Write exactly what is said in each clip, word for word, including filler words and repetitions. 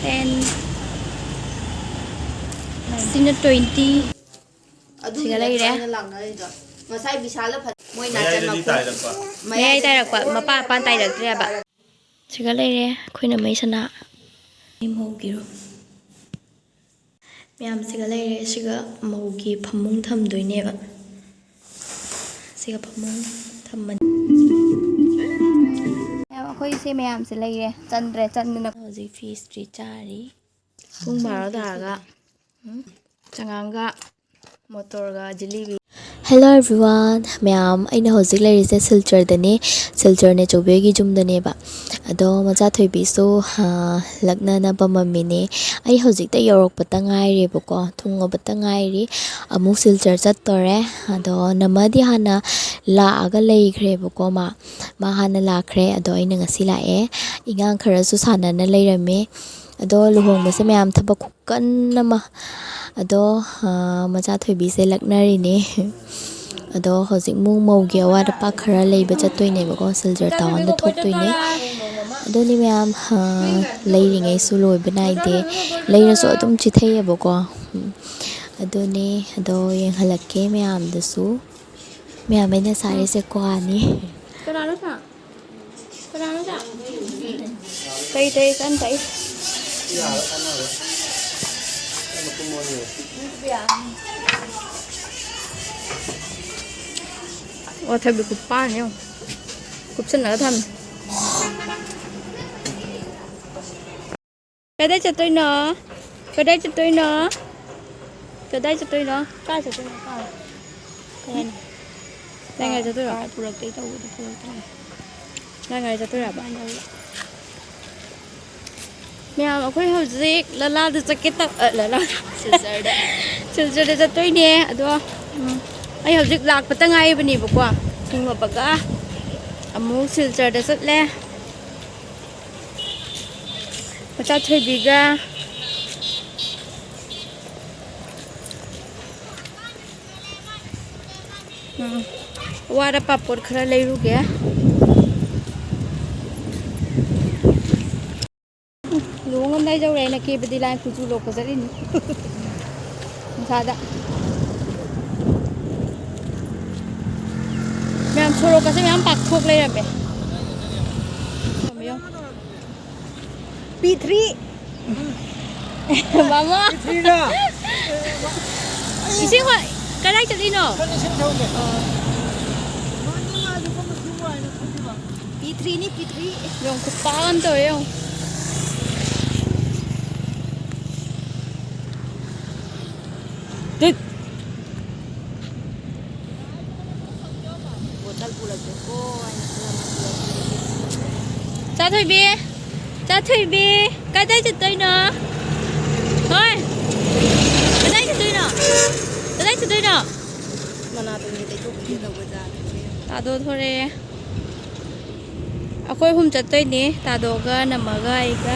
Ten, ꯁꯤꯅ twenty. ꯑꯗꯨꯒꯤꯅꯦ ꯁꯤꯒ ꯂꯩꯔꯦ꯫ ꯑꯩꯅ ꯂꯥꯛꯅꯔꯤꯗꯣ꯫ ꯉꯁꯥꯏ ꯕꯤꯁꯥꯜꯗ ꯐꯠ-, ꯃꯣꯏ ꯅꯥꯆꯟ ꯃꯌꯥꯏꯗꯗꯤ ꯃꯈꯣꯡ-, ꯇꯥꯏꯔꯛꯄ꯫ ꯃꯌꯥꯏ ꯇꯥꯏꯔꯛꯄ, ꯃꯄꯥ ꯃꯄꯥꯟ ꯇꯥꯏꯔꯛꯇ꯭ꯔꯦꯕ꯫ ꯁꯤꯒ ꯂꯩꯔꯦ ꯑꯩꯈꯣꯏꯅ ꯃꯩ ꯁꯅꯥ꯫ ꯑꯩ ꯃꯧꯒꯤꯔꯣ? ꯃꯌꯥꯝꯁꯤꯒ ꯂꯩꯔꯦ꯫ ꯁꯤꯒ ꯃꯧꯒꯤ ꯐꯃꯨꯡ ꯊꯝꯗꯣꯏꯅꯦꯕ꯫ ꯁꯤꯒ ꯐꯃꯨꯡ ꯊꯝꯃꯅꯤ꯫ ꯃꯌꯥꯝ, ꯑꯩꯈꯣꯏꯁꯦ ꯃꯌꯥꯝꯁꯦ ꯂꯩꯔꯦ꯫ ꯆꯟꯗ꯭ꯔꯦ, ꯆꯟꯗꯅ ꯍꯧꯖꯤꯛ ꯐꯤꯁꯇ꯭ꯔꯤ ꯆꯥꯔꯤ꯫ ꯄꯨꯡ ꯕꯥꯔꯣ ꯇꯥꯔꯒ, ꯎꯝ, ꯆꯉꯥꯡꯒ ꯃꯣꯇꯣꯔꯒ ꯖꯤꯂꯤꯕꯤ꯫ Hello everyone, ꯃꯌꯥꯝ, ꯑꯩꯅ ꯍꯧꯖꯤꯛ ꯂꯩꯔꯤꯁꯦ ꯁꯤꯜꯆꯔꯗꯅꯦ꯫ ꯁꯤꯜꯆꯔꯅꯦ ꯆꯧꯕꯤꯒꯤ ꯌꯨꯝꯗꯅꯦꯕ꯫ ꯑꯗꯣ ꯃꯆꯥ ꯊꯣꯏꯕꯤꯁꯨ, ꯑꯥ, ꯂꯛꯅꯅꯕ ꯃꯝꯃꯤꯅꯦ꯫ ꯑꯩ ꯍꯧꯖꯤꯛꯇ ꯌꯧꯔꯛꯄꯇ ꯉꯥꯏꯔꯦꯕꯀꯣ, ꯊꯨꯡꯉꯕꯇ ꯉꯥꯏꯔꯤ꯫ ꯑꯃꯨꯛ ꯁꯤꯜꯆꯔ ꯆꯠꯇꯣꯔꯦ꯫ ꯑꯗꯣ ꯅꯃꯗꯤ ꯍꯥꯟꯅ ꯂꯥꯛꯑꯒ ꯂꯩꯈ꯭ꯔꯦꯕꯀꯣ ꯃꯥ꯫ ꯃꯥ ꯍꯥꯟꯅ ꯂꯥꯛꯈ꯭ꯔꯦ꯫ ꯑꯗꯣ ꯑꯩꯅ ꯉꯁꯤ ꯂꯥꯛꯑꯦ꯫ ꯏꯉꯥꯡ ꯈꯔꯁꯨ ꯁꯥꯟꯅꯅ ꯂꯩꯔꯝꯃꯦ꯫ ꯑꯗꯣ ꯂꯨꯍꯣꯡꯕꯁꯦ ꯃꯌꯥꯝ ꯊꯕꯛ ꯈꯨꯀꯟ ꯑꯃ꯫ ꯑꯗꯣ, ꯑꯥ, ꯃꯆꯥ ꯊꯣꯏꯕꯤꯁꯦ ꯂꯛꯅꯔꯤꯅꯦ꯫ ꯑꯗꯣ ꯍꯧꯖꯤꯛ ꯃꯨꯛ ꯃꯧꯒꯤ ꯑꯋꯥꯠ ꯑꯄꯥ ꯈꯔ ꯂꯩꯕ ꯆꯠꯇꯣꯏꯅꯦꯕꯀꯣ, ꯁꯤꯜꯆꯔ ꯇꯥꯎꯟꯗ ꯊꯣꯛꯇꯣꯏꯅꯦ꯫ ꯑꯗꯨꯅꯤ ꯃꯌꯥꯝ, ꯑꯥ, ꯂꯩꯔꯤꯉꯩꯁꯨ ꯂꯣꯏꯕ ꯅꯥꯏꯗꯦ, ꯂꯩꯔꯁꯨ ꯑꯗꯨꯝ ꯆꯤꯊꯩꯌꯦꯕꯀꯣ꯫ ꯎꯝ, ꯑꯗꯨꯅꯦ꯫ ꯑꯗꯣ ꯌꯦꯡꯍꯜꯂꯛꯀꯦ ꯃꯌꯥꯝꯗꯁꯨ꯫ ꯃꯌꯥꯝ ꯑꯩꯅ ꯁꯥꯔꯤꯁꯦ ꯀ꯭ꯋꯥꯅꯤ꯫ ꯀꯅꯥꯅꯣ ꯁꯥ? ꯀꯅꯥꯅꯣ ꯁꯥ? ꯀꯩ ꯇꯩ ꯀꯟ ꯇꯩ꯫ ꯑꯣ, ꯊꯕꯤ ꯈꯨꯄꯥꯟ ꯌꯦꯡꯉꯨ꯫ ꯀꯨꯞꯁꯟꯅꯔ ꯊꯝꯃꯦ꯫ ꯀꯗꯥꯏ ꯆꯠꯇꯣꯏꯅꯣ? ꯀꯗꯥꯏ ꯆꯠꯇꯣꯏꯅꯣ? ꯀꯗꯥꯏ ꯆꯠꯇꯣꯏꯅꯣ? ꯀꯥꯏ ꯆꯠꯇꯣꯏꯅꯣ? ꯀꯥꯏ? ꯀꯗꯥꯏꯅꯣ? ꯅꯪ ꯀꯥꯏ ꯆꯠꯇꯣꯏꯔꯣ? ꯀꯥꯏ ꯄꯨꯔꯛꯇꯣꯏ ꯇꯧꯕꯗꯣ ꯄꯨꯔꯛꯇꯣꯏꯅꯦ꯫ ꯅꯪ ꯀꯥꯏ ꯆꯠꯇꯣꯏꯔꯕ? ꯃꯥꯏ ꯂꯧꯔꯨ꯫ ꯃꯌꯥꯝ, ꯑꯩꯈꯣꯏ ꯍꯧꯖꯤꯛ ꯂꯂꯥꯗ ꯆꯠꯀꯦ ꯇꯧ-, ꯑ, ꯂꯂꯥ-, ꯁꯤꯜꯆꯔꯗ꯫ ꯁꯤꯜꯆꯔꯗ ꯆꯠꯇꯣꯏꯅꯦ꯫ ꯑꯗꯣ, ꯎꯝ, ꯑꯩ ꯍꯧꯖꯤꯛ ꯂꯥꯛꯄꯇ ꯉꯥꯏꯔꯤꯕꯅꯦꯕꯀꯣ꯫ ꯊꯨꯡꯉꯕꯒ ꯑꯃꯨꯛ ꯁꯤꯜꯆꯔꯗ ꯆꯠꯂꯦ꯫ ꯃꯆꯥ ꯊꯣꯏꯕꯤꯒ꯫ ꯎꯝ꯫ ꯑꯋꯥꯠ ꯑꯄꯥ ꯄꯣꯠ ꯈꯔ ꯂꯩꯔꯨꯒꯦ꯫ ꯂꯨꯍꯣꯡꯉꯝꯗꯥꯏ ꯌꯧꯔꯦ ꯍꯥꯏꯅ ꯀꯦꯕꯗꯤ ꯂꯥꯏ, ꯀꯨꯆꯨ ꯂꯣꯛꯄ ꯆꯠꯂꯤꯅꯤ꯫ ꯅꯨꯡꯁꯥꯗ꯫ ꯃꯌꯥꯝ ꯁꯣꯔꯣꯛꯀꯁꯦ ꯃꯌꯥꯝ ꯄꯥꯛꯊꯣꯛ ꯂꯩꯔꯝꯃꯦ꯫ P three. ꯃꯃꯥ꯫ ꯄꯤ ꯊ꯭ꯔꯤꯔꯣ? ꯏꯁꯤꯡ ꯍꯣꯏ꯫ ꯀꯗꯥꯏ ꯆꯠꯂꯤꯅꯣ? ꯁꯟ ꯏꯁꯤꯡ ꯊꯛꯎꯒꯦ꯫ ꯑꯣ꯫ ꯄꯤ ꯊ꯭ꯔꯤꯅꯤ, ꯄꯤ ꯊ꯭ꯔꯤ꯫ ꯌꯦꯡꯉꯨ, ꯈꯨꯄꯥꯛ ꯑꯃ ꯇꯧꯋꯦ ꯌꯦꯡꯉꯨ꯫ ꯇꯤꯠ꯫ ꯕꯣꯇꯜ ꯄꯨꯔꯛꯀꯦꯀꯣ ꯍꯥꯏꯅ ꯈꯜꯂꯝꯃꯒ ꯄꯨꯔꯛꯇ꯭ꯔꯦ꯫ ꯆꯥꯊꯣꯏꯕꯤ, ꯆꯥꯊꯣꯏꯕꯤ, ꯀꯗꯥꯏ ꯆꯠꯇꯣꯏꯅꯣ? ꯍꯣꯏ, ꯀꯗꯥꯏ ꯆꯠꯇꯣꯏꯅꯣ? ꯀꯗꯥꯏ ꯆꯠꯇꯣꯏꯅꯣ? ꯃꯅꯥꯇꯣꯟꯒꯤ ꯇꯩꯊꯣꯛꯄꯤꯒꯦ ꯇꯧꯕ ꯖꯥꯠꯅꯦ꯫ ꯇꯥꯗꯣ ꯊꯣꯔꯛꯑꯦ꯫ ꯑꯩꯈꯣꯏ ꯑꯍꯨꯝ ꯆꯠꯇꯣꯏꯅꯦ, ꯇꯥꯗꯣꯒ, ꯅꯝꯃꯒ, ꯑꯩꯒ꯫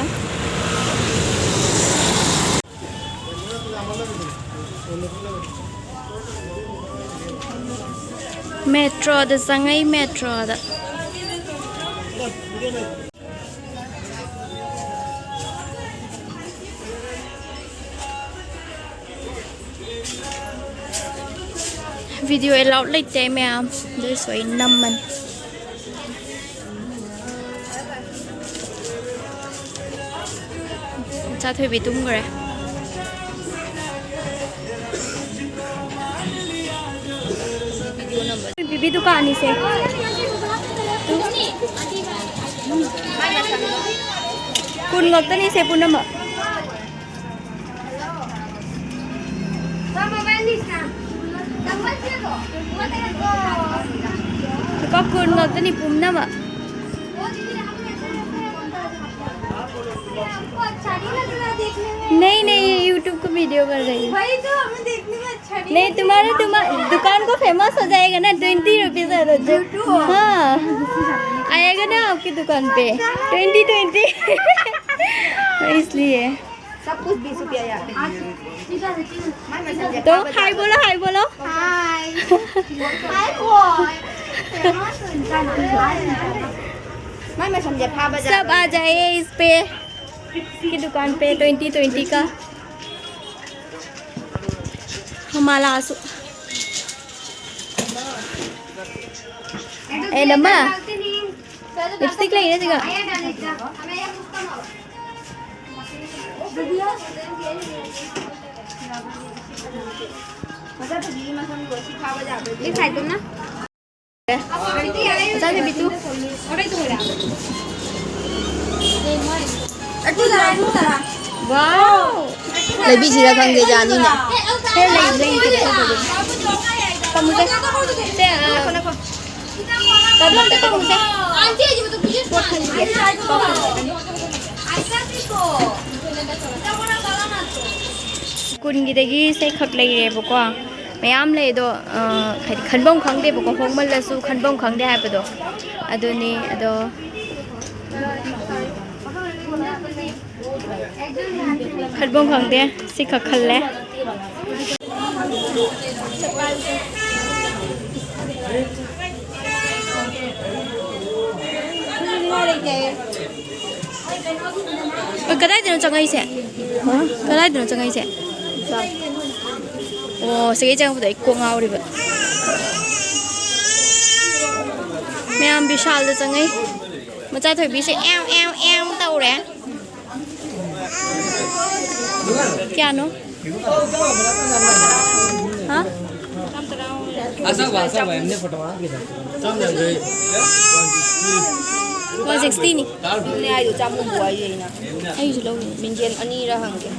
ꯃꯦꯇ꯭ꯔꯣꯗ ꯆꯪꯉꯛꯏ, ꯃꯦꯇ꯭ꯔꯣꯗ꯫ Video allowed ꯂꯩꯇꯦ ꯃꯌꯥꯝ, ꯑꯗꯨꯏꯁꯨ ꯑꯩ ꯅꯝꯃꯅꯤ꯫ ꯆꯥꯊꯣꯏꯕꯤ ꯇꯨꯝꯈ꯭ꯔꯦ꯫ ꯕꯤꯕꯤ ꯗꯨꯀꯥꯟꯅꯤꯁꯦ꯫ ꯀꯨꯟ ꯉꯥꯛꯇꯅꯤꯁꯦ ꯄꯨꯝꯅꯃꯛ꯫ ꯂꯨꯄꯥ ꯀꯨꯟ ꯉꯥꯛꯇꯅꯤ ꯄꯨꯝꯅꯃꯛ꯫ नहीं, नहीं, ये YouTube को वीडियो कर रही हूँ। वही तो हमें देखने में अच्छा नहीं नहीं, तुम्हारा, तुम्हारा दुकान को फेमस हो जाएगा ना, ट्वेंटी रुपीज है तो। हाँ, आएगा ना आपकी दुकान पे ट्वेंटी ट्वेंटी। इसलिए। सब कुछ बीस रुपया यार। तो हाय बोलो, हाय बोलो। हाय। हाय बोल। मैं, मैं समझे, हाँ, बजा सब आ जाइए इस पे। की दुकान पे ट्वेंटी ट्वेंटी का हमारा आंसू। ए, नम्मा, लिपस्टिक लाई ना जगह। दिखाई दो ना। ꯆꯥꯗꯕꯤ ꯇꯨ꯫ ꯋꯥꯎ! ꯂꯩꯕꯤꯁꯤꯔ ꯈꯪꯗꯦ, ꯖꯥꯅꯤꯅꯦ꯫ ꯈꯔ ꯂꯩ, ꯂꯩ, ꯀꯩꯅꯣ ꯇꯧꯕꯗꯣ꯫ ꯄꯥꯝꯃꯨꯁꯦ꯫ ꯁꯦ, ꯑ, ꯇꯥꯗꯣ ꯑꯝꯇ ꯄꯥꯝꯃꯨꯁꯦ꯫ ꯄꯣꯠ ꯈꯟꯕꯤꯒꯦ꯫ ꯀꯨꯟꯒꯤꯗꯒꯤ ꯁꯦ ꯈꯛ ꯂꯩꯔꯦꯕꯀꯣ꯫ ꯃꯌꯥꯝ ꯂꯩ ꯑꯗꯣ, ꯑ, ꯍꯥꯏꯗꯤ ꯈꯟꯐꯝ ꯈꯪꯗꯦꯕꯀꯣ, ꯍꯣꯡꯃꯜꯂꯁꯨ ꯈꯟꯐꯝ ꯈꯪꯗꯦ ꯍꯥꯏꯕꯗꯣ ꯑꯗꯨꯅꯤ꯫ ꯑꯗꯣ ꯈꯟꯐꯝ ꯈꯪꯗꯦ, ꯁꯤꯈꯛ ꯈꯜꯂꯦ꯫ ꯑꯣ, ꯀꯗꯥꯏꯗꯅꯣ ꯆꯪꯉꯛꯏꯁꯦ? ꯀꯗꯥꯏꯗꯅꯣ ꯆꯪꯉꯛꯏꯁꯦ? ꯑꯣ, ꯁꯤꯒꯤ ꯆꯪꯉꯛꯄꯗꯣ ꯑꯩ ꯀꯣꯛ ꯉꯥꯎꯔꯤꯕ꯫ ꯃꯌꯥꯝ ꯕꯤꯁꯥꯜꯗ ꯆꯪꯉꯛꯏ꯫ ꯃꯆꯥ ꯊꯣꯏꯕꯤꯁꯦ ꯑꯦꯎ, ꯑꯦꯎ, ꯑꯦꯎ ꯇꯧꯔꯦ꯫ ꯀꯌꯥꯅꯣ? ꯍꯥ? ꯑꯁꯥꯕ, ꯑꯁꯥꯕ, ꯑꯦꯝꯅꯦ ꯐꯣꯇꯣ ꯉꯥꯛ ꯀꯤꯗ꯫ ꯆꯥꯝ ꯌꯥꯡꯈꯩ꯫ ꯋꯥꯟ ꯁꯤꯛꯁꯇꯤꯅꯤ꯫ ꯑꯗꯨꯅꯦ ꯍꯥꯏꯗꯣ, ꯆꯥꯝꯃꯨꯝꯕꯨ ꯍꯥꯏꯌꯦ ꯑꯩꯅ꯫ ꯑꯩꯁꯨ ꯂꯧꯅꯤ꯫ ꯃꯤꯡꯖꯦꯜ ꯑꯅꯤꯔ ꯍꯪꯒꯦ꯫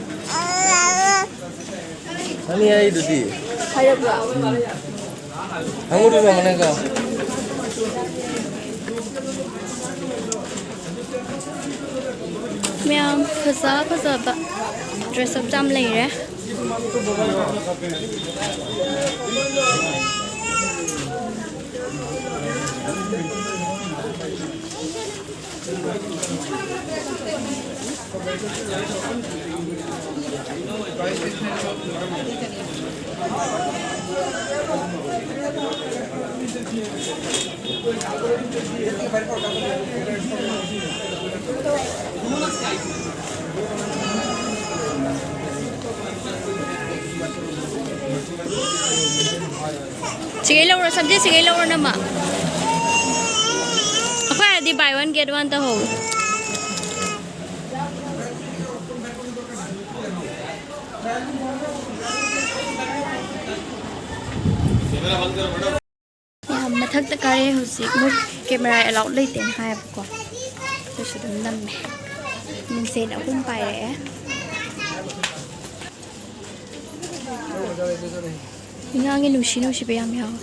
ꯑꯅꯤ ꯍꯥꯏꯗꯨꯗꯤ꯫ ꯍꯥꯏꯔꯛꯄ꯭ꯔꯣ? ꯎꯝ꯫ ꯍꯪꯉꯨꯗꯨꯅ ꯃꯅꯦꯒ꯫ ꯃꯌꯥꯝ ꯐꯖ ꯐꯖꯕ dress up ꯌꯥꯝ ꯂꯩꯔꯦ꯫ ꯁꯕꯖꯦꯛꯁꯤꯒꯩ ꯂꯧꯔꯣ ꯅꯃ꯫ ꯑꯩꯈꯣꯏ ꯑꯥꯗꯤ buy one get one ꯇꯧꯍꯧꯋꯤ꯫ ꯌꯥꯝ ꯃꯊꯛꯇ ꯀꯥꯔꯦ ꯍꯧꯖꯤꯛ꯫ ꯃꯣꯏ camera allowed ꯂꯩꯇꯦꯅ ꯍꯥꯏꯌꯦꯕꯀꯣ, ꯑꯗꯨꯁꯨ ꯑꯗꯨꯝ ꯅꯝꯃꯦ꯫ ꯃꯤꯡꯁꯦꯟ ꯑꯍꯨꯝ ꯄꯥꯏꯔꯛꯑꯦ꯫ ꯏꯉꯥꯡꯒꯤ ꯅꯨꯡꯁꯤ ꯅꯨꯡꯁꯤꯕ ꯌꯥꯝ ꯌꯥꯎꯋꯦ꯫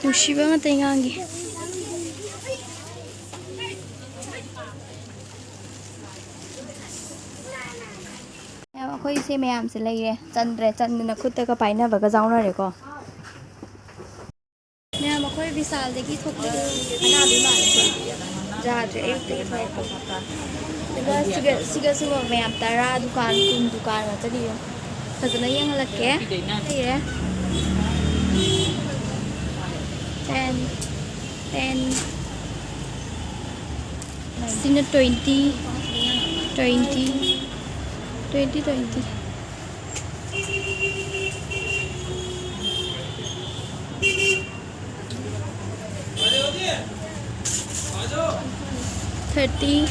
ꯅꯨꯡꯁꯤꯕ ꯉꯥꯛꯇ ꯏꯉꯥꯡꯒꯤ꯫ ꯃꯌꯥꯝ, ꯑꯩꯈꯣꯏ ꯏꯆꯦ ꯃꯌꯥꯝꯁꯦ ꯂꯩꯔꯦ꯫ ꯆꯟꯗ꯭ꯔꯦ, ꯆꯟꯗꯅ ꯈꯨꯠꯇꯒ ꯄꯥꯏꯅꯕꯒ ꯌꯥꯎꯅꯔꯦꯀꯣ꯫ ꯃꯌꯥꯝ, ꯑꯩꯈꯣꯏ ꯕꯤꯁꯥꯜꯗꯒꯤ ꯊꯣꯛꯂꯛꯑꯦ꯫ ꯑꯅꯥꯕ ꯃꯥꯜꯂꯦ꯫ ꯌꯥꯗ꯭ꯔꯦ, ꯑꯌꯨꯛꯇꯒꯤ ꯊꯣꯛꯂꯛꯄ꯫ ꯑꯗꯨꯒ ꯁꯤꯒ, ꯁꯤꯒꯁꯨ ꯃꯌꯥꯝ ꯇꯔꯥ ꯗꯨꯀꯥꯟ, ꯀꯨꯟ ꯗꯨꯀꯥꯟ ꯉꯥꯛꯇꯅꯤ꯫ ꯐꯖꯅ ꯌꯦꯡꯍꯜꯂꯛꯀꯦ꯫ ꯂꯩꯔꯦ꯫ Ten, ten꯫ ꯁꯤꯅ twenty, twenty, twenty, twenty꯫ Thirty,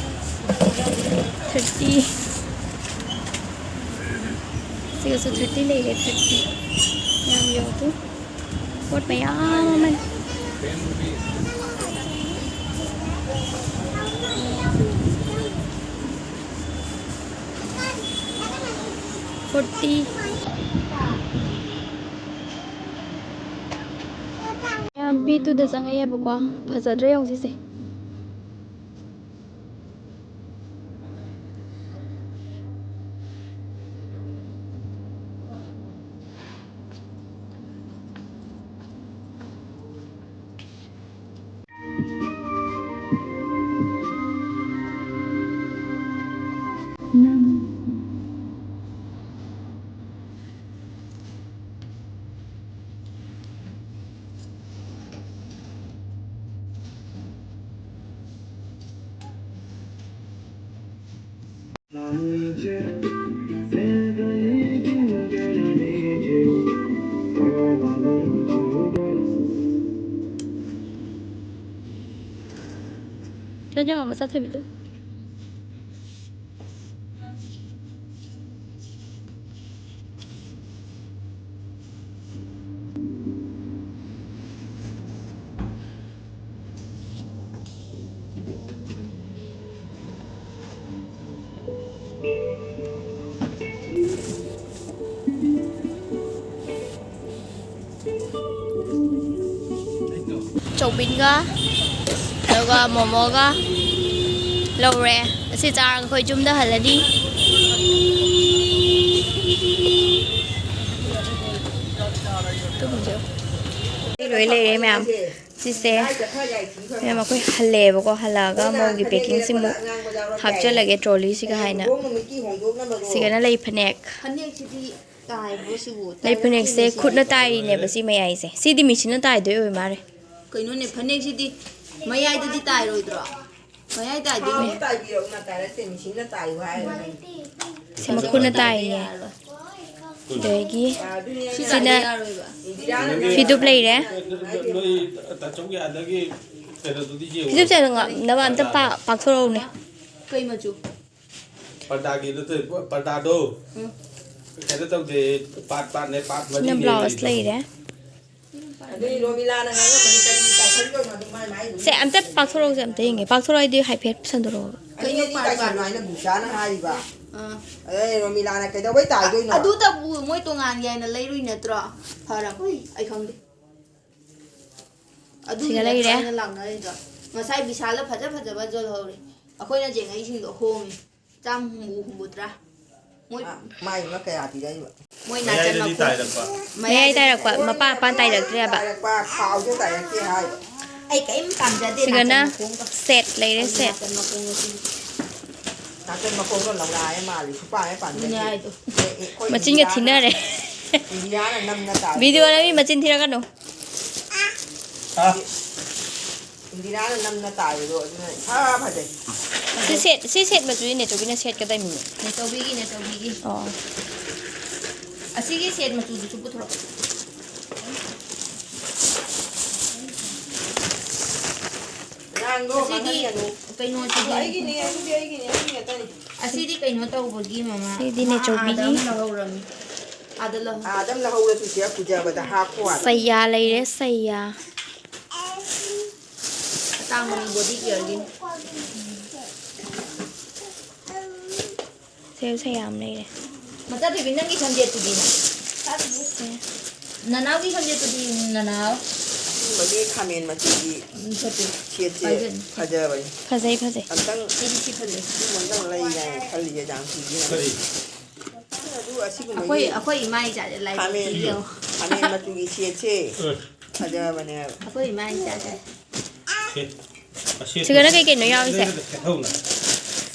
thirty꯫ ꯁꯤꯒꯁꯨ thirty ꯂꯩꯔꯦ, thirty꯫ ꯌꯥꯝ ꯌꯧꯗꯦ꯫ ꯄꯣꯠ ꯃꯌꯥꯝ ꯑꯃ꯫ Forty꯫ ꯃꯌꯥꯝ B two ꯗ ꯆꯪꯉꯛꯑꯦꯕꯀꯣ꯫ ꯐꯖꯗ꯭ꯔꯥ ꯌꯦꯡꯉꯨ ꯁꯤꯁꯦ꯫ ꯆꯠ ꯌꯥꯝꯃ ꯆꯠꯊꯕꯤꯗꯣ꯫ ꯆꯧꯃꯤꯟꯒ ꯑꯗꯨꯒ ꯃꯣꯃꯣꯒ ꯂꯧꯔꯦ꯫ ꯑꯁꯤ ꯆꯥꯔꯒ ꯑꯩꯈꯣꯏ ꯌꯨꯝꯗ ꯍꯜꯂꯅꯤ꯫ ꯂꯣꯏ ꯂꯩꯔꯦ ꯃꯌꯥꯝ꯫ ꯁꯤꯁꯦ ꯃꯌꯥꯝ ꯑꯩꯈꯣꯏ ꯍꯜꯂꯛꯑꯦꯕꯀꯣ꯫ ꯍꯜꯂꯛꯑꯒ ꯃꯧꯒꯤ ꯄꯦꯀꯤꯡꯁꯤꯃꯨꯛ ꯍꯥꯞꯆꯜꯂꯒꯦ ꯇ꯭ꯔꯣꯂꯤꯁꯤꯒ ꯍꯥꯏꯅ꯫ ꯁꯤꯒꯅ ꯂꯩ ꯐꯅꯦꯛ꯫ ꯐꯅꯦꯛꯁꯤꯗꯤ ꯇꯥꯏꯕ꯭ꯔꯣ ꯁꯤꯕꯨ? ꯂꯩ ꯐꯅꯦꯛꯁꯦ ꯈꯨꯠꯅ ꯇꯥꯏꯔꯤꯅꯦꯕ ꯁꯤ ꯃꯌꯥꯏꯁꯦ꯫ ꯁꯤꯗꯤ ꯃꯦꯆꯤꯟꯅ ꯇꯥꯏꯗꯣꯏ ꯑꯣꯏ ꯃꯥꯜꯂꯦ꯫ ꯀꯩꯅꯣꯅꯦ, ꯐꯅꯦꯛꯁꯤꯗꯤ ꯃꯌꯥꯏꯗꯗꯤ ꯇꯥꯏꯔꯣꯏꯗ꯭ꯔꯣ? ꯃꯌꯥꯏ ꯇꯥꯏꯗꯣꯏꯅꯦ꯫ ꯇꯥꯏꯕꯤꯔꯛꯎꯅ ꯇꯥꯏꯔꯛꯇꯦ, ꯃꯦꯆꯤꯟꯅ ꯇꯥꯏꯌꯨ ꯍꯥꯏꯔꯒ꯫ ꯁꯤ ꯃꯈꯨꯠꯅ ꯇꯥꯏꯅꯦ꯫ ꯑꯗꯒꯤ ꯁꯤ ꯁꯤꯅ ꯇꯥꯏꯕ ꯌꯥꯔꯣꯏꯕ꯫ ꯐꯤꯗꯨꯞ ꯂꯩꯔꯦ꯫ ꯅꯣꯏ ꯇꯥꯆꯧꯒꯤ ꯑꯥꯗꯒꯤ ꯀꯩꯅꯣꯗꯨꯗꯤ ꯌꯦꯡꯉꯨ꯫ ꯐꯤꯗꯨꯞꯁꯦ ꯑꯗꯨꯝ ꯉꯝꯅꯕ ꯑꯝꯇ ꯄꯥ-, ꯄꯥꯛꯊꯣꯔꯛꯎꯅꯦ꯫ ꯀꯩ ꯃꯆꯨ? ꯄꯔꯗꯥꯒꯤ ꯅꯠꯇꯦ, ꯄꯔꯗꯥꯗꯣ꯫ ꯎꯝ꯫ ꯀꯩꯅꯣ ꯇꯧꯗꯦ, ꯄꯥꯠ ꯄꯥꯠꯅꯦ, ꯄꯥꯠ ꯁꯤꯅ ꯃꯔꯤꯅꯦ ꯕ꯭ꯂꯥꯎꯁ ꯑꯩꯒꯤꯗꯣ꯫ ꯂꯩꯔꯦ꯫ ꯑꯗꯨꯗꯤ ꯔꯣꯃꯤꯂꯥꯅ ꯉꯥꯡꯉꯝꯃꯅꯤ, ꯀꯔꯤꯒꯤ ꯇꯥꯏꯁꯟꯗꯣꯏꯅꯣ ꯑꯗꯨ ꯃꯥꯏ ꯃꯥꯏ ꯁꯦ ꯑꯝꯇ ꯄꯥꯛꯊꯣꯔꯛꯎꯁꯦ, ꯑꯝꯇ ꯌꯦꯡꯒꯦ꯫ ꯄꯥꯛꯊꯣꯔꯛꯑꯣ ꯍꯥꯏꯗꯤ ꯍꯥꯏꯐꯦꯠ ꯁꯟꯗꯣꯔꯛꯑꯣ꯫ ꯑꯅꯤ ꯑꯅꯤ ꯇꯥꯏꯁꯜꯂꯣ ꯍꯥꯏꯅ ꯕꯨꯆꯥꯅ ꯍꯥꯏꯔꯤꯕ꯫ ꯑꯥ꯫ ꯑꯗꯩ ꯔꯣꯃꯤꯂꯥꯅ ꯀꯩꯗꯧꯕꯩ ꯇꯥꯏꯗꯣꯏꯅꯣ? ꯑꯗꯨꯇꯕꯨ ꯃꯣꯏ ꯇꯣꯉꯥꯟꯒꯦ ꯍꯥꯏꯅ ꯂꯩꯔꯨꯏ ꯅꯠꯇ꯭ꯔꯣ? ꯐꯔꯕ? ꯑꯩ ꯈꯪꯗꯦ꯫ ꯑꯗꯨꯒꯤ ꯁꯤꯒ ꯂꯩꯔꯦ꯫ ꯅꯠꯇ꯭ꯔꯣ ꯑꯩꯅ ꯂꯥꯛꯅꯔꯤꯗꯣ? ꯉꯁꯥꯏ ꯕꯤꯁꯥꯜꯗ ꯐꯖ ꯐꯖꯕ ꯌꯣꯜꯍꯧꯔꯦ꯫ ꯑꯩꯈꯣꯏꯅ ꯌꯦꯡꯉꯛꯏꯁꯤꯡꯗꯣ ꯍꯣꯡꯉꯦ꯫ ꯆꯥꯝ ꯍꯨꯝꯐꯨ, ꯍꯨꯝꯐꯨꯇꯔꯥ꯫ ꯃꯣꯏ ꯑ, ꯃꯥꯏꯗꯨꯅ ꯀꯌꯥ ꯄꯤꯔꯛꯏꯕ? ꯃꯣꯏ ꯅꯥꯆꯟ ꯃꯌꯥꯏꯗꯗꯤ ꯃꯈꯣꯡ꯫ ꯇꯥꯏꯔꯛꯄ꯫ ꯃꯌꯥꯏ ꯇꯥꯏꯔꯛꯄ, ꯃꯄꯥ ꯃꯄꯥꯟ ꯇꯥꯏꯔꯛꯇ꯭ꯔꯦꯕ꯫ ꯇꯥꯏꯔꯛꯄ, ꯈꯥꯎꯁꯨ ꯇꯥꯏꯔꯛꯇꯦ ꯍꯥꯏ꯫ ꯑꯩ ꯀꯔꯤꯝ ꯄꯥꯝꯖꯗꯦ ꯁꯤꯒꯅ ꯅꯥꯆꯟ ꯃꯈꯣꯡꯒ꯫ ꯁꯦꯠ ꯂꯩꯔꯦ, ꯑꯩ ꯁꯦꯠ꯫ ꯅꯥꯆꯟ ꯃꯈꯣꯡꯒ ꯁꯤꯒꯤ꯫ ꯅꯥꯆꯟ ꯃꯈꯣꯡꯗꯣ ꯂꯧꯔꯛꯑꯦ ꯃꯥꯜꯂꯦ, ꯁꯨꯄꯥꯏ ꯍꯦꯛ ꯄꯥꯝꯖꯗꯦ꯫ ꯑꯗꯨꯅꯦ ꯍꯥꯏꯗꯣ꯫ ꯑꯦ, ꯑꯦ, ꯑꯩꯈꯣꯏ ꯃꯆꯤꯟꯒ ꯏꯟꯗꯤꯔꯥꯅ, ꯊꯤꯅꯔꯦ꯫ ꯏꯟꯗꯤꯔꯥꯅ ꯅꯝꯅ ꯇꯥꯏ꯫ ꯚꯤꯗꯤꯑꯣ ꯅꯝꯃꯤ ꯃꯆꯤꯟ ꯊꯤꯔꯛꯀꯅꯨ꯫ ꯍꯥ? ꯏꯟꯗꯤꯔꯥꯅ ꯅꯝꯅ ꯇꯥꯏꯕꯗꯣ ꯑꯗꯨꯅ ꯏꯐ ꯐꯖꯩ꯫ ꯁꯤ ꯁꯦꯠ, ꯁꯤ ꯁꯦꯠ ꯃꯆꯨꯁꯤꯅꯦ ꯆꯧꯕꯤꯅ ꯁꯦꯠꯀꯗꯕꯅꯤꯅꯦ꯫ ꯅꯦꯆꯧꯕꯤꯒꯤ, ꯅꯦꯆꯧꯕꯤꯒꯤ꯫ ꯑꯣ꯫ ꯑꯁꯤꯒꯤ ꯁꯦꯠ ꯃꯆꯨꯗꯨꯁꯨ ꯄꯨꯊꯣꯔꯛꯑꯣ꯫ ꯑꯉꯥꯡꯗꯣ ꯑꯁꯤꯗꯤ ꯃꯥꯡꯍꯟꯒꯅꯨ꯫ ꯀꯩꯅꯣꯁꯤꯗꯤ ꯑꯗꯣ ꯑꯩꯒꯤꯅꯦ, ꯑꯗꯨꯗꯤ ꯑꯩꯒꯤꯅꯦ, ꯑꯩꯒꯤ ꯉꯥꯛꯇꯅꯤ꯫ ꯑꯁꯤꯗꯤ ꯀꯩꯅꯣ ꯇꯧꯕꯒꯤ ꯃꯃꯥ꯫ ꯁꯤꯗꯤ ꯃꯥ ꯅꯦꯆꯧꯕꯤꯒꯤ꯫ ꯑꯥꯗ ꯑꯃ ꯂꯧꯍꯧꯔꯝꯅꯤ꯫ ꯑꯥꯗ ꯂꯧꯍꯧ-꯫ ꯑꯥꯗ ꯑꯃ ꯂꯧꯍꯧꯔꯁꯨ ꯆꯦ ꯄꯨꯖꯕꯗ ꯍꯥꯞꯄꯣ ꯑꯥꯗ꯫ ꯁꯌꯥ ꯂꯩꯔꯦ, ꯁꯌꯥ꯫ ꯑꯇꯥꯡꯕꯅꯤ body careꯒꯤ꯫ ꯁꯦ, ꯁꯦ ꯌꯥꯝ ꯂꯩꯔꯦ꯫ ꯃꯆꯥ ꯊꯣꯏꯕꯤ, ꯅꯪꯒꯤ ꯁꯝꯖꯦꯠꯇꯨꯗꯤ? ꯁꯦ꯫ ꯅꯅꯥꯎꯒꯤ ꯁꯝꯖꯦꯠꯇꯨꯗꯤ, ꯅꯅꯥꯎ? ꯑꯁꯤꯒꯨꯝꯕꯒꯤ ꯈꯥꯃꯦꯟ ꯃꯆꯨꯒꯤ ꯎꯝ, ꯐꯠꯇꯦ꯫ ꯁꯦꯠꯁꯦ ꯄꯥꯏꯖꯅꯤ꯫ ꯐꯖꯕꯅꯤ꯫ ꯐꯖꯩ, ꯐꯖꯩ꯫ ꯑꯝꯇꯪ ꯑꯩꯗꯤ ꯁꯤ ꯐꯖꯩ꯫ ꯑꯗꯨꯝꯕ ꯑꯝꯇꯪ ꯂꯩ ꯌꯥꯏ ꯈꯜꯂꯤꯁꯦ ꯌꯥꯝ ꯀꯨꯏꯔꯦ꯫ ꯀꯔꯤ? ꯑꯗꯨ ꯑꯁꯤꯒꯨꯝꯕꯒꯤ ꯑꯩꯈꯣꯏ, ꯑꯩꯈꯣꯏ ꯏꯃꯥ ꯏꯆꯥꯁꯦ ꯂꯥꯏꯕꯛ ꯈꯥꯃꯦꯟ, ꯊꯤ ꯌꯦꯡꯉꯣ꯫ ꯈꯥꯃꯦꯟ ꯃꯆꯨꯒꯤ ꯁꯦꯠꯁꯦ ꯎꯝ꯫ ꯐꯖꯕꯅꯦꯕ꯫ ꯑꯩꯈꯣꯏ ꯏꯃꯥ ꯏꯆꯥꯁꯦ꯫ ꯁꯤꯒꯅ ꯀꯩ ꯀꯩꯅꯣ ꯌꯥꯎꯔꯤꯁꯦ?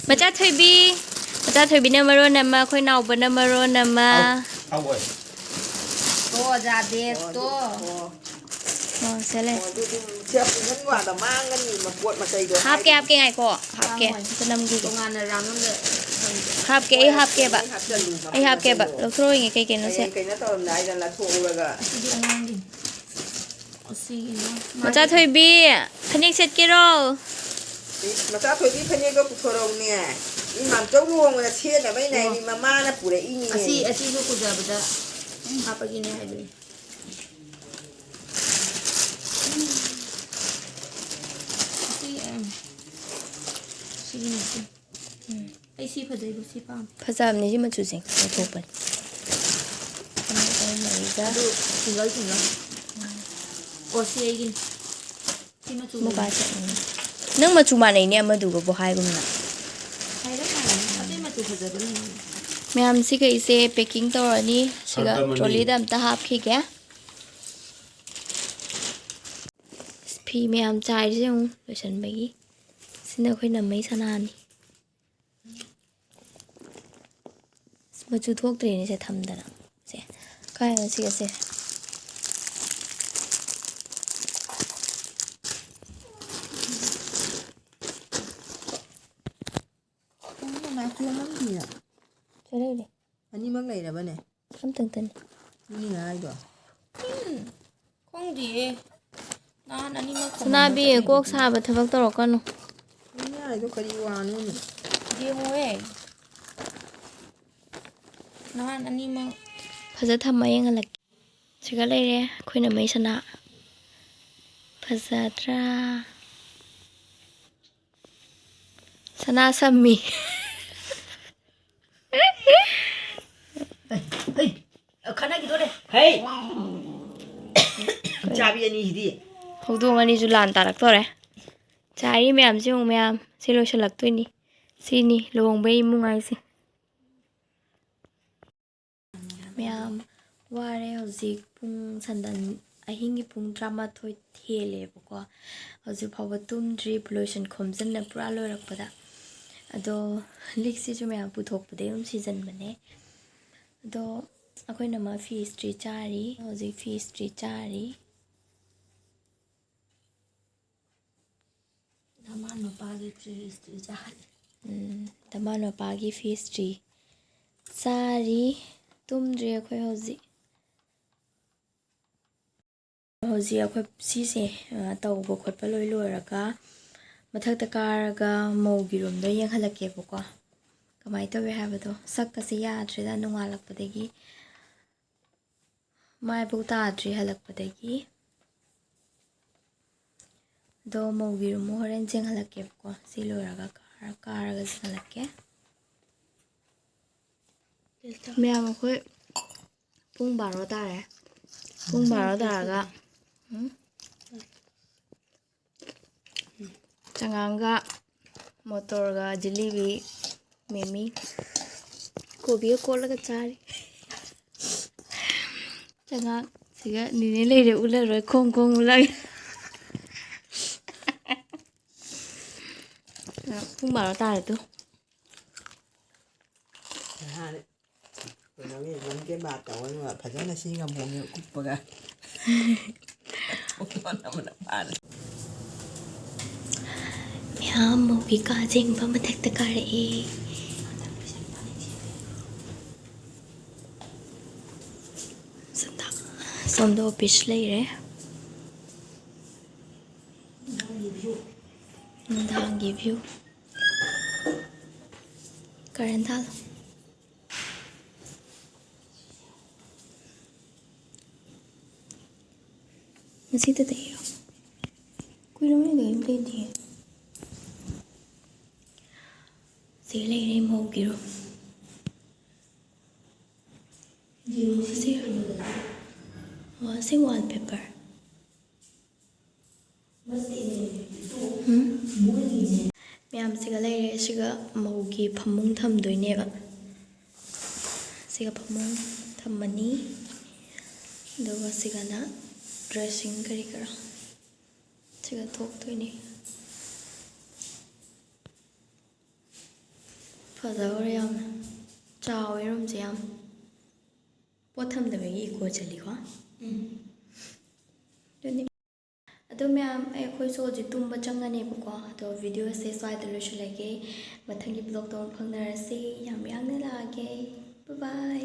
ꯃꯆꯥ ꯊꯣꯏꯕꯤ, ꯃꯆꯥ ꯊꯣꯏꯕꯤꯅ ꯃꯔꯣꯟ ꯑꯃ, ꯑꯩꯈꯣꯏ ꯅꯥꯎꯕꯅ ꯃꯔꯣꯟ ꯑꯃ꯫ ꯑꯧ, ꯑꯧ, ꯑꯧ꯫ ꯇꯣ, ꯖꯥꯗꯦ, ꯇꯣ꯫ ꯑꯣ, ꯁꯦ ꯂꯩ꯫ ꯑꯣ, ꯑꯗꯨꯗꯤ ꯁꯦ ꯄꯨꯡꯍꯟ ꯋꯥꯗ ꯃꯥꯡꯒꯅꯤ, ꯃꯄꯣꯠ ꯃꯆꯩꯗꯣ ꯍꯥꯞꯀꯦ, ꯍꯥꯏꯗꯤ꯫ ꯍꯥꯞꯀꯦ, ꯉꯥꯏꯈꯣ꯫ ꯍꯥꯞꯀꯦ, ꯃꯥꯡꯉꯣꯏ꯫ ꯑꯝꯇ ꯅꯝꯈꯤꯒꯦ꯫ ꯇꯣꯉꯥꯟꯅ ꯔꯥꯎꯟ ꯑꯃꯗ ꯊꯝꯒꯦ꯫ ꯍꯥꯞꯀꯦ, ꯑꯩ ꯍꯣꯏ, ꯍꯥꯞꯀꯦꯕ꯫ ꯑꯩ ꯍꯥꯞꯆꯜꯂꯨ, ꯑꯩ ꯃꯄꯣꯠ ꯍꯥꯞꯀꯦꯕ꯫ ꯃꯆꯩꯗꯣ꯫ ꯂꯧꯊꯣꯔꯛꯏꯉꯩ ꯀꯩ ꯀꯩꯅꯣꯁꯦ꯫ ꯍꯌꯦꯡ ꯀꯩꯅꯣ ꯇꯧꯔꯝꯗꯥꯏꯗ ꯂꯥꯊꯣꯛꯍꯧꯔꯒ꯫ ꯑꯁꯤꯗꯤ ꯑꯉꯥꯡꯒꯤꯅꯤ꯫ ꯑꯁꯤꯒꯤꯅ ꯃꯆꯥ ꯃꯥꯒꯤ ꯊꯣꯏꯕꯤ, ꯐꯅꯦꯛ ꯁꯦꯠꯀꯦꯔꯣ? ꯏꯁ, ꯃꯆꯥ ꯊꯣꯏꯕꯤ ꯐꯅꯦꯛꯇꯣ ꯄꯨꯊꯣꯔꯛꯎꯅꯦ꯫ ꯃꯤ ꯃꯥꯝꯆꯧ ꯂꯨꯍꯣꯡꯕꯗ ꯁꯦꯠꯅꯕꯩꯅꯦ ꯑꯣ꯫ ꯍꯥꯏꯗꯤ ꯃꯃꯥꯅ ꯄꯨꯔꯛꯏꯅꯤꯅꯦ꯫ ꯑꯁꯤ, ꯑꯁꯤꯁꯨ ꯄꯨꯖꯕꯗ ꯍꯥꯞꯄꯒꯤꯅꯦ ꯍꯥꯏꯕꯅꯤ꯫ ꯑꯁꯤ, ꯑꯝ, ꯁꯤꯒꯤ ꯃꯆꯨ꯫ ꯎꯝ꯫ ꯑꯩ ꯁꯤ ꯐꯖꯩꯕ, ꯁꯤ ꯄꯥꯝꯃꯦ꯫ ꯐꯖꯕꯅꯦ ꯁꯤ ꯃꯆꯨꯁꯦ, ꯂꯧꯊꯣꯛꯄꯅꯦ꯫ ꯑꯃ, ꯑꯍꯨꯝ, ꯃꯔꯤꯒ꯫ ꯑꯗꯨ ꯁꯤꯡꯒꯜ, ꯁꯤꯡꯒꯜ꯫ ꯑꯣ, ꯁꯤ ꯑꯩꯒꯤꯅꯤ꯫ ꯁꯤ ꯃꯆꯨ ꯃꯨꯒꯥ ꯂꯩ꯫ ꯆꯠꯅꯤꯡꯉꯦ꯫ ꯅꯪ ꯃꯆꯨ ꯃꯥꯟꯅꯩꯅꯦ ꯑꯃꯗꯨꯒꯕꯨ ꯍꯥꯏꯒꯨꯝꯅ꯫ ꯍꯥꯏꯔꯞ ꯃꯥꯟꯅꯩ꯫ ꯑꯇꯩ ꯃꯆꯨ ꯐꯖꯕ ꯂꯩ꯫ ꯃꯌꯥꯝ ꯁꯤꯒ ꯑꯩꯁꯦ packing ꯇꯧꯔꯅꯤ꯫ ꯁꯤꯒ ꯁꯥꯔꯛꯀꯃꯅꯤ꯫ Trolleyꯗ ꯑꯝꯇ ꯍꯥꯞꯈꯤꯒꯦ꯫ ꯐꯤ ꯃꯌꯥꯝ ꯆꯥꯏꯔꯤꯁꯦ ꯌꯦꯡꯉꯨ, ꯂꯣꯏꯁꯟꯕꯒꯤ꯫ ꯁꯤꯅ ꯑꯩꯈꯣꯏ ꯅꯝꯃꯩ ꯁꯅꯥꯅꯤ꯫ ꯑꯁ, ꯃꯆꯨ ꯊꯣꯛꯇ꯭ꯔꯦꯅꯦ ꯁꯦ ꯊꯝꯗꯅ꯫ ꯁꯦ, ꯀꯥꯏꯗꯅꯣ ꯁꯤꯒꯁꯦ? ꯂꯩꯔꯕꯅꯦ꯫ ꯑꯝꯇꯪꯇꯅꯤ꯫ ꯃꯤꯅ ꯍꯥꯏꯗꯣ꯫ ꯈꯪꯗꯤꯌꯦ꯫ ꯅꯍꯥꯟ ꯑꯅꯤꯃꯛ ꯁꯅꯥꯕꯤ, ꯀꯣꯛ ꯁꯥꯕ ꯊꯕꯛ ꯇꯧꯔꯛꯀꯅꯨ꯫ ꯃꯤꯅ ꯍꯥꯏꯗꯣ ꯀꯔꯤ ꯋꯥꯅꯣꯅꯦ? ꯌꯦꯡꯉꯣꯍꯦ꯫ ꯅꯍꯥꯟ ꯑꯅꯤꯃꯛ ꯐꯖ ꯊꯝꯃ ꯌꯦꯡꯍꯜꯂꯛꯀꯦ꯫ ꯁꯤꯒ ꯂꯩꯔꯦ ꯑꯩꯈꯣꯏꯅ ꯃꯩ ꯁꯅꯥ꯫ ꯐꯖꯗ꯭ꯔꯥ? ꯁꯅꯥ ꯁꯝꯃꯤ꯫ ꯍꯩ, ꯈꯠꯅꯈꯤꯗꯣꯔꯦ꯫ ꯍꯩ! ꯆꯥꯕꯤ ꯑꯅꯤꯁꯤꯗꯤ꯫ ꯍꯧꯗꯣꯡ ꯑꯅꯤꯁꯨ ꯂꯥꯟ ꯇꯥꯔꯛꯇꯣꯔꯦ꯫ ꯆꯥꯏꯔꯤ ꯃꯌꯥꯝꯁꯤ ꯌꯦꯡꯉꯨ ꯃꯌꯥꯝ꯫ ꯁꯤ ꯂꯣꯏꯁꯤꯜꯂꯛꯇꯣꯏꯅꯤ꯫ ꯁꯤꯅꯤ ꯂꯨꯍꯣꯡꯕꯩ ꯏꯃꯨꯡ ꯍꯥꯏꯁꯦ꯫ ꯃꯌꯥꯝ ꯋꯥꯔꯦ ꯍꯧꯖꯤꯛ ꯄꯨꯡ ꯁꯟꯗꯟ ꯑꯍꯤꯡꯒꯤ ꯄꯨꯡ ꯇꯔꯥꯃꯥꯊꯣꯏ ꯍꯦꯜꯂꯦꯕꯀꯣ꯫ ꯍꯧꯖꯤꯛ ꯐꯥꯎꯕ ꯇꯨꯝꯗ꯭ꯔꯤ ꯂꯣꯏꯁꯟ ꯈꯣꯝꯖꯤꯟꯅ ꯄꯨꯔꯥ ꯂꯣꯏꯔꯛꯄꯗ꯫ ꯑꯗꯣ ꯂꯤꯛꯁꯤꯁꯨ ꯃꯌꯥꯝ ꯄꯨꯊꯣꯛꯄꯗꯩ ꯑꯗꯨꯝ ꯁꯤꯖꯟꯕꯅꯦ꯫ ꯑꯗꯣ ꯑꯩꯈꯣꯏꯅ ꯑꯃ ꯐꯤꯁꯇ꯭ꯔꯤ ꯆꯥꯔꯤ꯫ ꯍꯧꯖꯤꯛ ꯐꯤꯁꯇ꯭ꯔꯤ ꯆꯥꯔꯤ꯫ ꯅꯃꯥ ꯅꯄꯥꯒꯤ ꯐꯤꯁꯇ꯭ꯔꯤ ꯆꯥꯔꯤ꯫ ꯎꯝ, ꯗꯃꯥ ꯅꯄꯥꯒꯤ ꯐꯤꯁꯇ꯭ꯔꯤ ꯆꯥꯔꯤ꯫ ꯇꯨꯝꯗ꯭ꯔꯤ ꯑꯩꯈꯣꯏ ꯍꯧꯖꯤꯛ꯫ ꯍꯧꯖꯤꯛ ꯑꯩꯈꯣꯏ ꯁꯤꯁꯦ, ꯑ, ꯇꯧꯕ ꯈꯣꯠꯄ ꯂꯣꯏ ꯂꯣꯏꯔꯒ ꯃꯊꯛꯇ ꯀꯥꯔꯒ ꯃꯧꯒꯤ ꯔꯨꯝꯗꯣ ꯌꯦꯡꯍꯜꯂꯛꯀꯦꯕꯀꯣ꯫ ꯀꯃꯥꯏꯅ ꯇꯧꯋꯦ ꯍꯥꯏꯕꯗꯣ꯫ ꯁꯛꯀꯁꯦ ꯌꯥꯗ꯭ꯔꯦꯗ ꯅꯣꯡꯉꯥꯜꯂꯛꯄꯗꯒꯤ꯫ ꯃꯥꯏꯐꯥꯎ ꯇꯥꯗ꯭ꯔꯤ ꯍꯜꯂꯛꯄꯗꯒꯤ꯫ ꯑꯗꯣ ꯃꯧꯒꯤ ꯔꯨꯝ ꯍꯣꯔꯦꯟ ꯌꯦꯡꯍꯜꯂꯛꯀꯦꯕꯀꯣ꯫ ꯁꯤ ꯂꯣꯏꯔꯒ ꯀꯥꯔ-, ꯀꯥꯔꯒ ꯌꯦꯡꯍꯜꯂꯛꯀꯦ꯫ ꯃꯌꯥꯝ ꯑꯩꯈꯣꯏ ꯄꯨꯡ ꯕꯥꯔꯣ ꯇꯥꯔꯦ꯫ ꯄꯨꯡ ꯕꯥꯔꯣ ꯇꯥꯔꯒ, ꯎꯝ? ꯆꯉꯥꯡꯒ ꯃꯣꯇꯣꯔꯒ ꯖꯤꯂꯤꯕꯤ ꯃꯤꯃꯤ ꯀꯣꯕꯤꯒ ꯀꯣꯠꯂꯒ ꯆꯥꯔꯤ꯫ ꯆꯉꯥꯡ ꯁꯤꯒ ꯅꯤꯅꯦ ꯂꯩꯔꯦ ꯎꯠꯂꯔꯣꯏ ꯈꯣꯡ ꯈꯣꯡ ꯎꯠꯂꯒꯦ꯫ ꯄꯨꯡ ꯕꯥꯔꯣ ꯇꯥꯔꯦ ꯇꯨ꯫ ꯅꯍꯥꯟ ꯀꯩꯅꯣꯒꯤ ꯃꯟ ꯀꯤ ꯕꯥꯠ ꯇꯧꯕꯗꯨꯒ ꯐꯖꯅ ꯁꯤꯒ ꯃꯣꯡꯒ ꯀꯨꯞꯄꯒ ꯐꯣꯇꯣ ꯅꯝꯕꯅ ꯐꯥꯔꯦ꯫ ꯃꯌꯥꯝ ꯃꯧꯒꯤ ꯀꯥ ꯌꯦꯡꯕ ꯃꯊꯛꯇ ꯀꯥꯔꯛꯑꯦ꯫ ꯁꯣꯝꯗ ꯑꯣꯐꯤꯁ ꯂꯩꯔꯦ꯫ ꯅꯨꯡꯗꯥꯡꯒꯤ ꯚ꯭ꯌꯨ꯫ ꯀꯔꯦꯟ ꯊꯥꯜꯂꯣ꯫ ꯉꯁꯤꯗ ꯇꯩꯔꯣ꯫ ꯀꯨꯏꯔꯕꯅꯤꯗ ꯑꯩꯅ ꯇꯩꯗꯤꯌꯦ꯫ ꯁꯤ ꯂꯩꯔꯦ ꯃꯧꯒꯤ ꯔꯨꯝ꯫ ꯁꯤ, ꯑꯣ, ꯁꯤ ꯋꯥꯜ ꯄꯦꯄꯔ꯫ ꯎꯝ? ꯃꯌꯥꯝꯁꯤꯒ ꯂꯩꯔꯦ꯫ ꯁꯤꯒ ꯃꯧꯒꯤ ꯐꯃꯨꯡ ꯊꯝꯗꯣꯏꯅꯦꯕ꯫ ꯁꯤꯒ ꯐꯃꯨꯡ ꯊꯝꯃꯅꯤ꯫ ꯑꯗꯨꯒ ꯁꯤꯒꯅ ꯗ꯭ꯔꯦꯁꯤꯡ ꯀꯔꯤ ꯀꯔꯥ꯫ ꯁꯤꯒ ꯊꯣꯛꯇꯣꯏꯅꯤ꯫ ꯐꯖꯈ꯭ꯔꯦ ꯌꯥꯝꯅ꯫ ꯆꯥꯎꯋꯦ ꯔꯨꯝꯁꯦ ꯌꯥꯝ꯫ ꯄꯣꯠ ꯊꯝꯗꯕꯒꯤ ꯏꯀꯣ ꯆꯠꯂꯤꯀꯣ꯫ ꯎꯝ꯫ ꯑꯗꯨꯅꯤ꯫ ꯑꯗꯣ ꯃꯌꯥꯝ, ꯑꯩꯈꯣꯏꯁꯨ ꯍꯧꯖꯤꯛ ꯇꯨꯝꯕ ꯆꯪꯉꯅꯦꯕꯀꯣ꯫ ꯑꯗꯣ ꯚꯤꯗꯤꯑꯣꯁꯦ ꯁ꯭ꯋꯥꯏꯗ ꯂꯣꯏꯁꯤꯜꯂꯒꯦ꯫ ꯃꯊꯪꯒꯤ ꯕ꯭ꯂꯣꯛꯇ ꯑꯃꯨꯛ ꯐꯪꯅꯔꯁꯤ꯫ ꯌꯥꯝ ꯌꯥꯡꯅ ꯂꯥꯛꯑꯒꯦ꯫ ꯕꯥꯏ ꯕꯥꯏ꯫